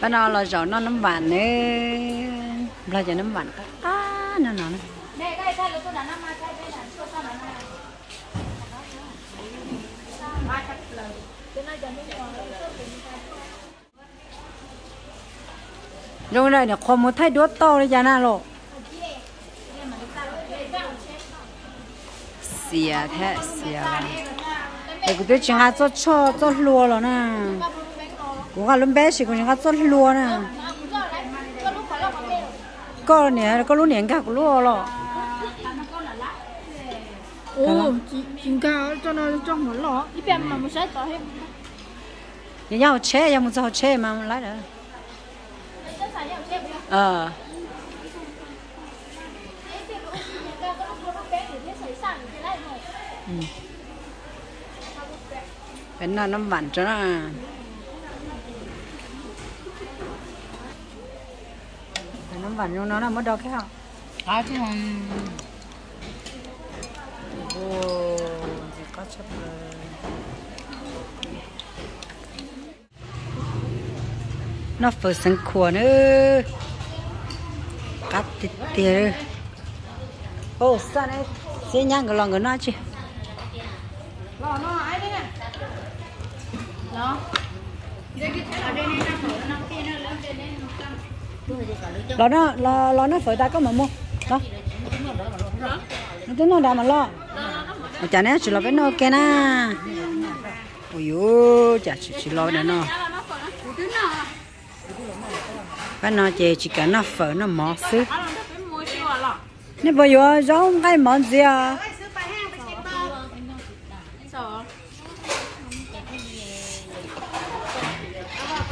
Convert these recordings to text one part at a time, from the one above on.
Pab no los zaum noj nab vam ne, Nplog cov nab vam qab qab no no. Zoo li niam qhua mus thaij duab tau li cas na los. Xiav thiab xiav. Es kuv twb tsis nqa txoj tshoj txoj hlua los na. Kuv nqa lub npe sis kuv tsis nqa txoj hlua na. Koj niam, koj lub niam nkag kuv lub los. Nyob hauv tsheb, yog mus txog hauv tsheb mas lawm. Peb noj nab vam tso na. Nab vam zoo no na, muab do kiag. Ntxim qab tshaj plaws. Noj fawm xeev khuam na. Qab tiag tiag. Xab ne, xiab nyab nkawd los nkawd noj tsi. Los, los noj fawm tas koj mam mus. Los, noj twb noj nrad mas los. Ua cas neb tsis los peb noj ua ke na? Ua yuv, cas tsis, tsis los ntawm no. Pab no ces tsis kam noj fawm, noj mov xwb. Nej puas yuav zaub nqaij mov ntxiv os?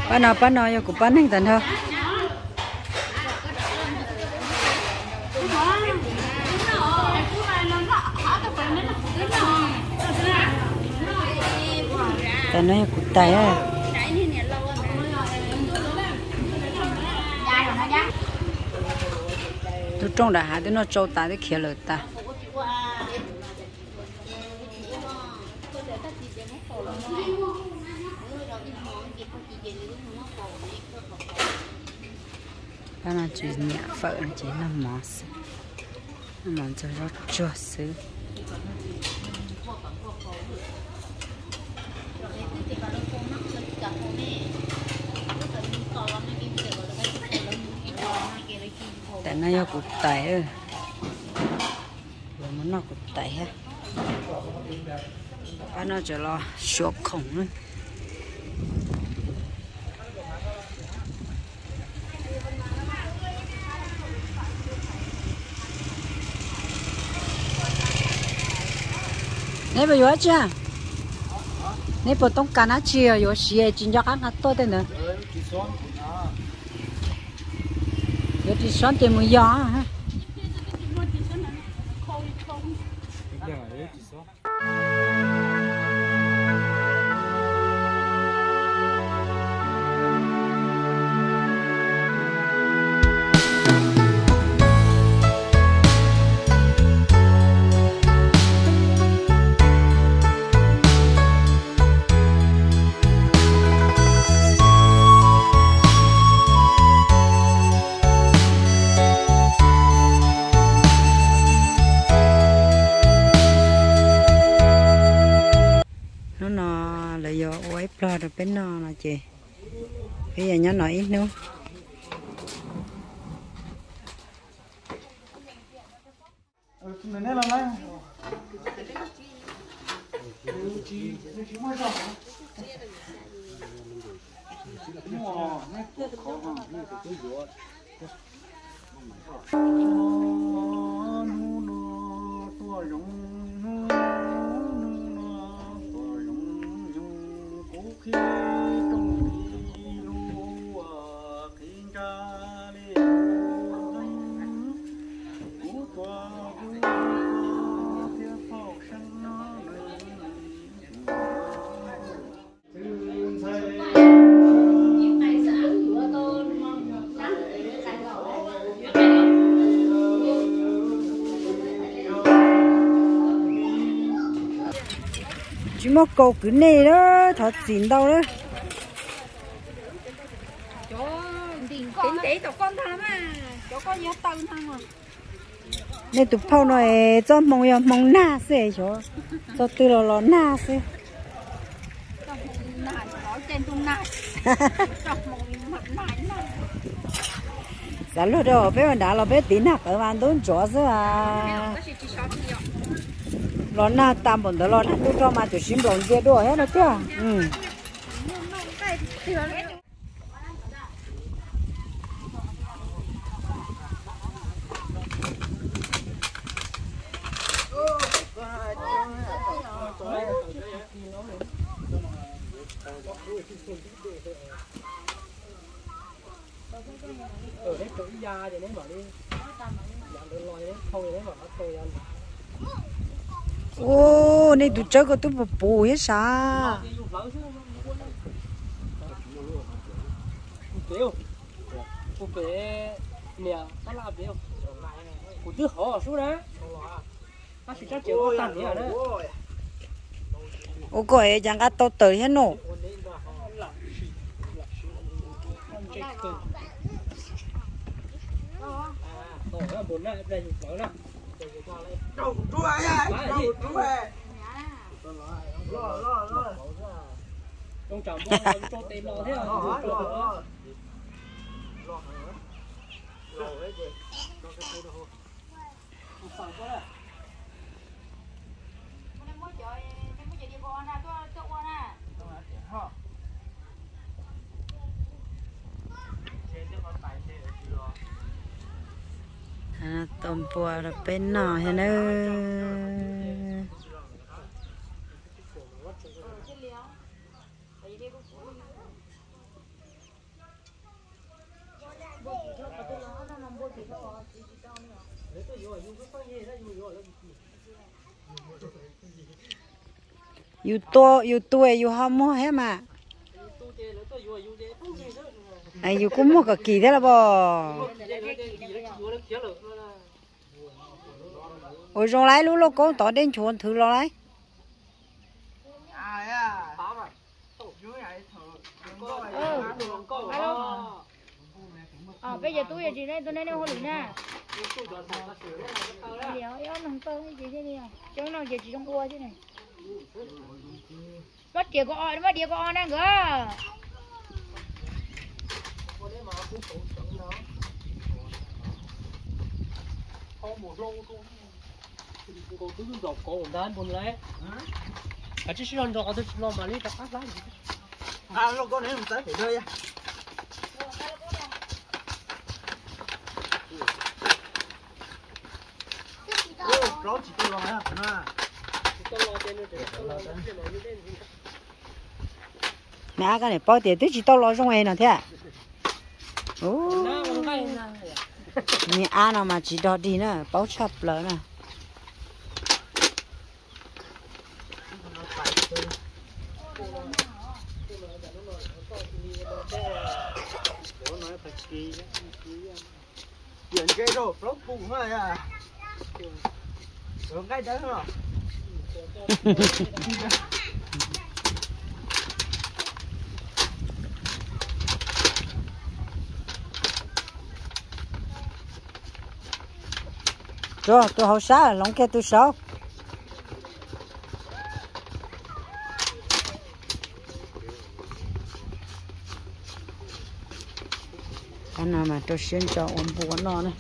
Pab no, pab no yog kuv pab neeg tag nrho. Tas no yog kuv tais. Tub rooj nram hav twb noj tsau tas twb khiav lawm tas. Pab no tsis nyiam fawm no ces noj mov xwb, noj mov ntxuag zaub tsuag xwb. Tas no yog kuv tais. Los mus noj kuv tais thiab. Pab no tseem los suav khoom na. Neb puas yuav dab tsi? Neb puas toob kas dab tsi yuav siv tsis nco qab nqa tuaj tej ntawd? Yuav ris xob ces mus yos. Hnub no lawv yuav ua ib plog rau peb noj no ces peb yuav nyob no ib hnub. Tsis muaj kaus kwv nej lawm, thov txim ntau lawm. Nej tus phauj no es txoj hmoo yog hmoo nag xwb, xyov txog twg los los nag xwb. Xav luag rau peb ua nrad los peb tiv nag qawv mas ntub ntsov xwb as. Los nag tas npaum ntawd los nag ntuj rog mas tseem sib nplaum ntxiag dua thiab no tiag. Ua, nej tus tsawb ko twb puv puv thiab sav. Ua koj es cas nqa tau tawm thiab no. Tau npua rau peb noj thiab nawb. Yus tua, yus tua yus ho muag thiab mas. Yus kuj muag kom kim thiab los pom. Ua zoo lawm, lub lauj kaub tod dej nchuav nthwv los lawm. Peb cov tub yog tsis nej tuaj nej hauj lwm na. Coob no ces tsis zoo ua thiab ne. Muab riam kaus o, muab riam kaus o na nkawd. Niam ab, koj niam paub tias twb tsis tau los zoo es no thiab. Niam ab no mas tsis dog dig na, paub tshaj plaws na. Tiam ntse rau plaub pum na, nqaij dawb. Tus hauv sab hloov kiag tus saud. Qab no mas rau siab ntso ua npua noj na.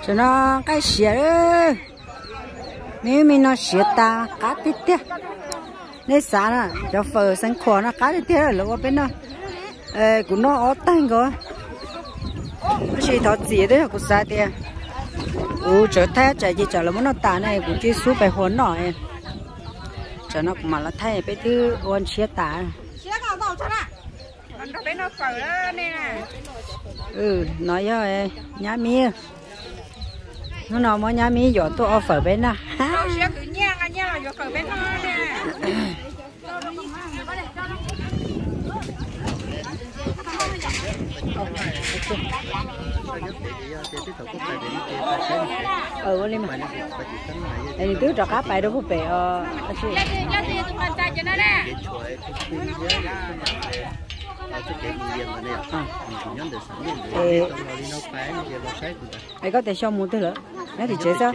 Tam no nqaij siav, me me no siav tas qab tiag tiag. Nej xav na, cov fawm xeev khuam no qab tiag tiag lawv ua peb noj. Kuv noj ob tag nkaus, tab sis thov txim twb yog kuv xav tias kuv txawm thaij tsam ces tsam lawv muab noj tas ne kuv cia xub pais hua noj. Tsam no kuv mam los thaij peb twb ua ntshiab tas. No yog nyab miv. Hnub no muab nyab Mib yuam tuaj ua fawm peb noj. Ua li mas, nws twb rov qab pais rau puag pem os. Es koj tias xyov mus twg lawm? Nyob tim tsev xwb.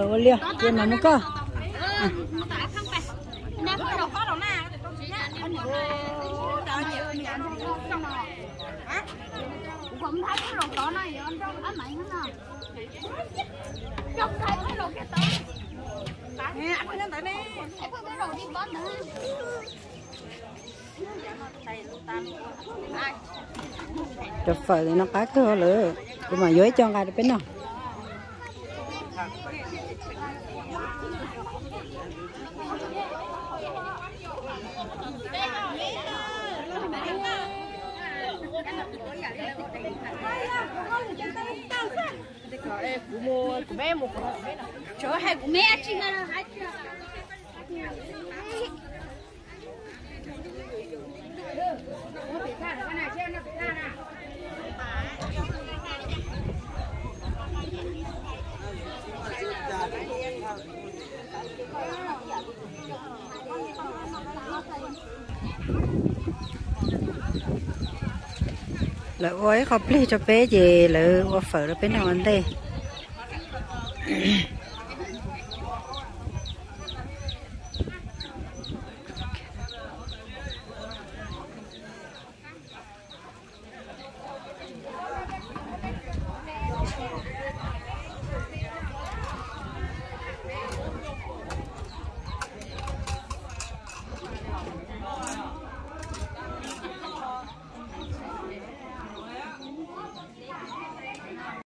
Ua li, cia mam mus koj. Cov fawm no qab kawg lawm, kuv mam yuav ib co nqa rau peb noj. Lawv ua ib qho plig rau peb ces lawv ua fawm rau peb noj ua ntej.